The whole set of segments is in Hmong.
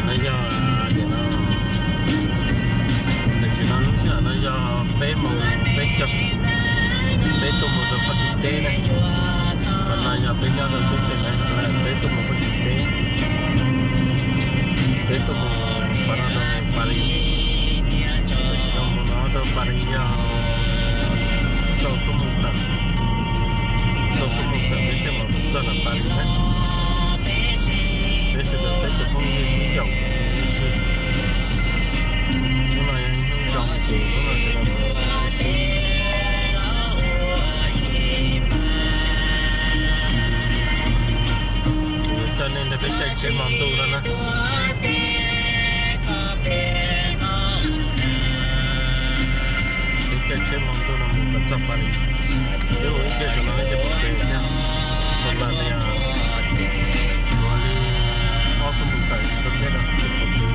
No yog, tam sim no lub sij hawm no yog peb moos peb caug, peb tuaj mus rau Fab Kis teb na. Qhov no yog peb nyob rau teb chaws Nplog, peb tuaj mus Fab Kis teb, peb tuaj mus qhov no rau Paris. Tam sim no mus no rau Paris yog rau xuab moos tawm, rau xuab moos tawm peb thiaj mam txog nram Paris na. Peb sawv daws peb cov phooj ywg sib yaum ua si. Hnub no yog ib hnub zoo ces hnub no sawv daws mus ua si. Kuv yuav coj nej nrog peb caij tsheb hmo ntuj no na. Peb caij tsheb hmo ntuj no mus kom txog Paris. Twb ua ib pliag saum no ces pom kev thiab, tus lawm li, suav li ob xuab moos tawm rau peb no xwb ces pom kev.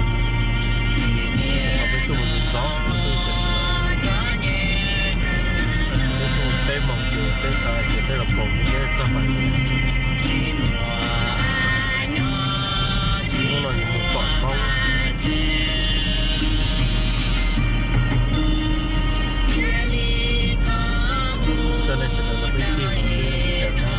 Qhov peb tuaj mus ntxov xwb tam sim no, peb tuaj peb moos ces peb xav tias peb los kaum ces peb txog Paris. Hnub no yuav mus pom Hmoob. Coj nej sawv daws los peb ncig mus seb li cas no.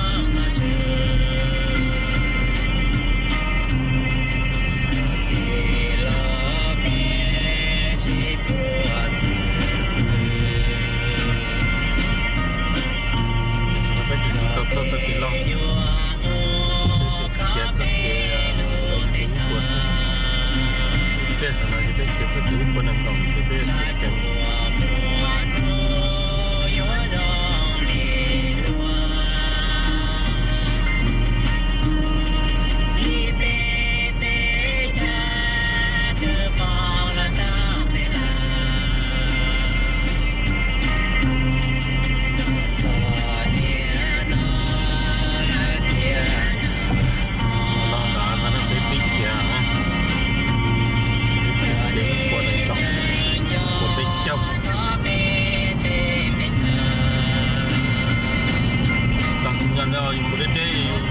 Tam sim no peb tseem tsis tau txog txoj kev loj, peb tseem khiav txoj kev, khiav ib puas xwb. Ib pliag saum no ces peb khiav txoj kev ib puas nees nkaum ces peb yuav khiav ceev. Los ntawd no peb pib khiav, peb khiav ib puas nees nkaum, ib puas peb caug. Tam sim no yus mus deb deb,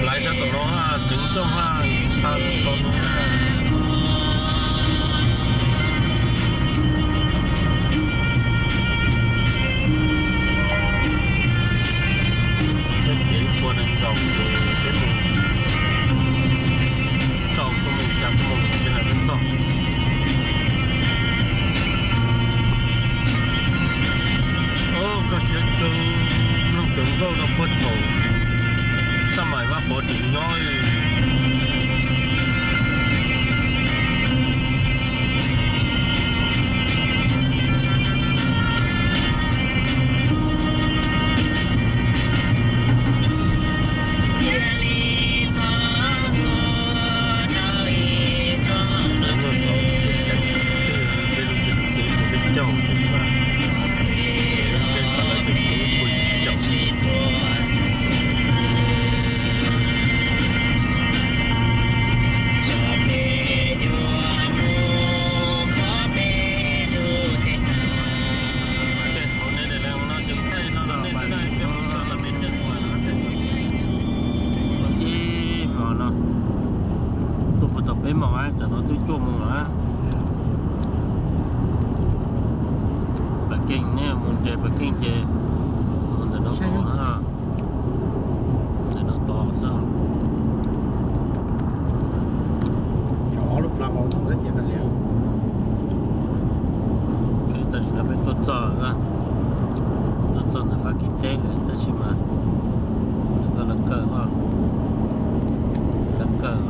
lawv sab tom no ha, ceev nrooj ha, tsis tau tau no na. Peb khiav ib puas nees nkaum ces peb mus rau xuab moos xya xuab moos no peb mam li txog. Koj siab kawg, mloog kawg nkauj no puag thaum Xab Maim Vaj Pov tseem nyob. Peb lub tsev peb caug tab sis mas lub tsev tau lawv tseem khiav ib puas yim caum. Ib hmo no tuaj puag thaum peb moos, tsam no twb cuaj moos lawm. Pas Keej, nej mus nres Pas Keej ces mus ntawm no tod, ntawm no tod xwb. Tam sim no peb tuaj txog, tuaj txog ntawm Fab Kis teb lawm tab sis mas koj lawv kawg, lawv kawg.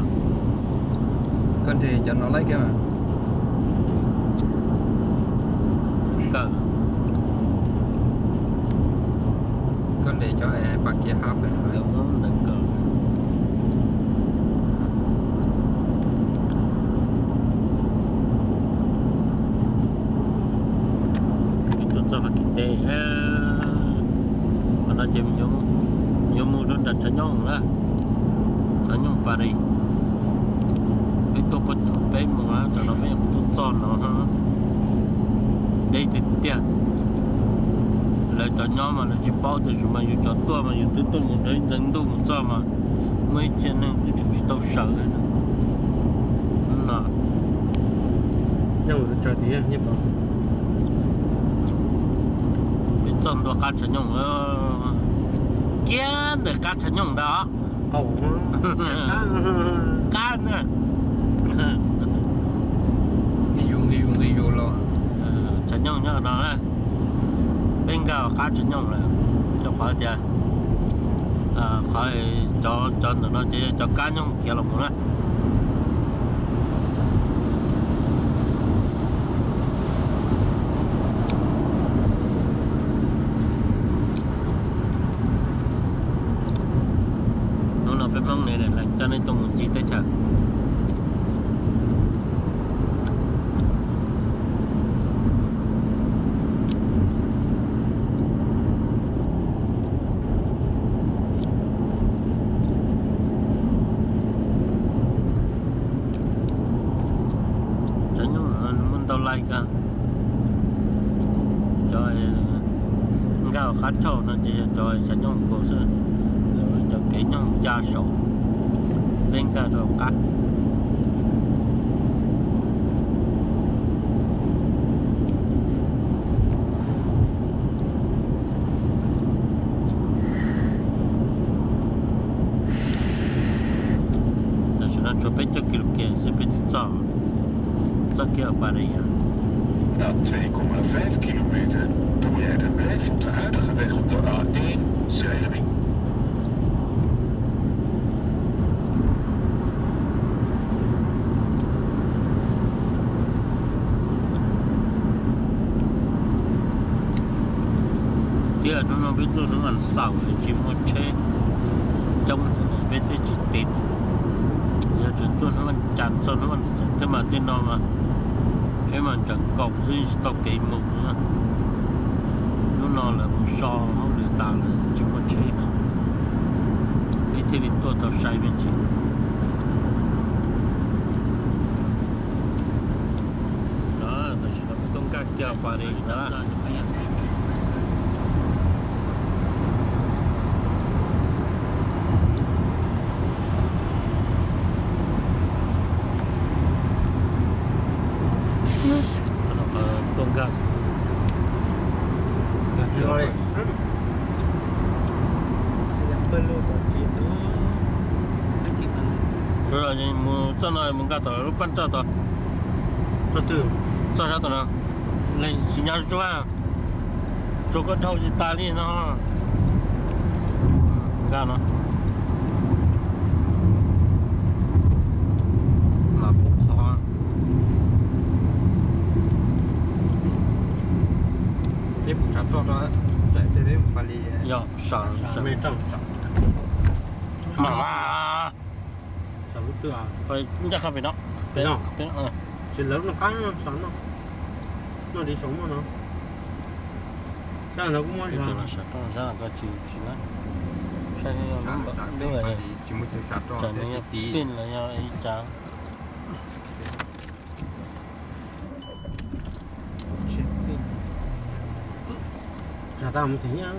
Koj nres cov no laib kiag mas. Kawg. Koj nres cov Pas Keej hab feem ntawd kawg. Tuaj txog Fab Kis teb, qhov no ces yuav mus rau nram tshav nyooj na, tshav nyooj Paris. Peb tuaj puag thaum peb moos, tsam no peb nyuam qhuav tuaj txog no, deb tiag tiag. Lawv cov nyob mas lawv tsis paub, tiam sis mas yus cov tuaj mas yus twb tuaj mus rau ib ntxeev ntuj mus txog mas muaj ib txhia neeg twb tseem tsis tau sawv li na. Peb txog ntua qab tshav nyooj, kiag ntawm qab tshav nyooj ntawd os. Qab na. Tshav nyooj nyob no na. Peb nkag qab tshav nyooj lawm, rau qhov tias qhov cov, cov ntawm no ces yog cov kab nyooj khiav los mus na. Hnub no peb Hmoob ne coj nej tuaj mus ncig teb chaws. Tshav nyooj muaj ntau lais kawg. Cov nkag qab chauj no ces yog cov tshav nyooj kaus xwb, cov kev nyooj ya saud, peb nkag rau qab. Tam sim no tshuav peb caug kis lus kias xwb peb twb txog, txog kiag Pas Lis. Na twee komma vijf kilometer, doe jij de blijf op de huidige weg op de A één, Zeilendrecht. Thiab hnub no peb tuaj hnub vas xaum tsis muaj tsheb coob, peb thiaj tsis tiv. Yog tseem tuaj hnub vas cas txog hnub vas xaum thiab mas tej no mas tsheb mas tseem kaum xwb tsis tau kev mus na. Hnub no lawv mus so hauj lwm tas lawm tsis muaj tsheb na, peb thiaj li tuaj tau sai me ntsis. Tam sim no peb tuaj nkag kiag Pas Lis na. Tuaj nkag, nkag kiag. Mus txoj no mus nkag tom lub paj roj tod. Txoj sab tom no, leej tsis nyob tsuag, tsuag koj dhau ces tas li no. Nkag no mas pub qhov. Peb pum sav roj rau, txawm peb pum Pas Lis. Yog sav, sav me roj. Mam mas. Sav lub twg? Ncaj qha pem no. Pem no. Tsis lawv no qab sav no. Noj li saum muaj no. Sab no kuj muaj. Sav roj sab ko tsis, tsis na. Saib lub, tsis muaj chaw sav roj, tsam no yog pin los yog ib tsam. Sav tau mus them nyiaj.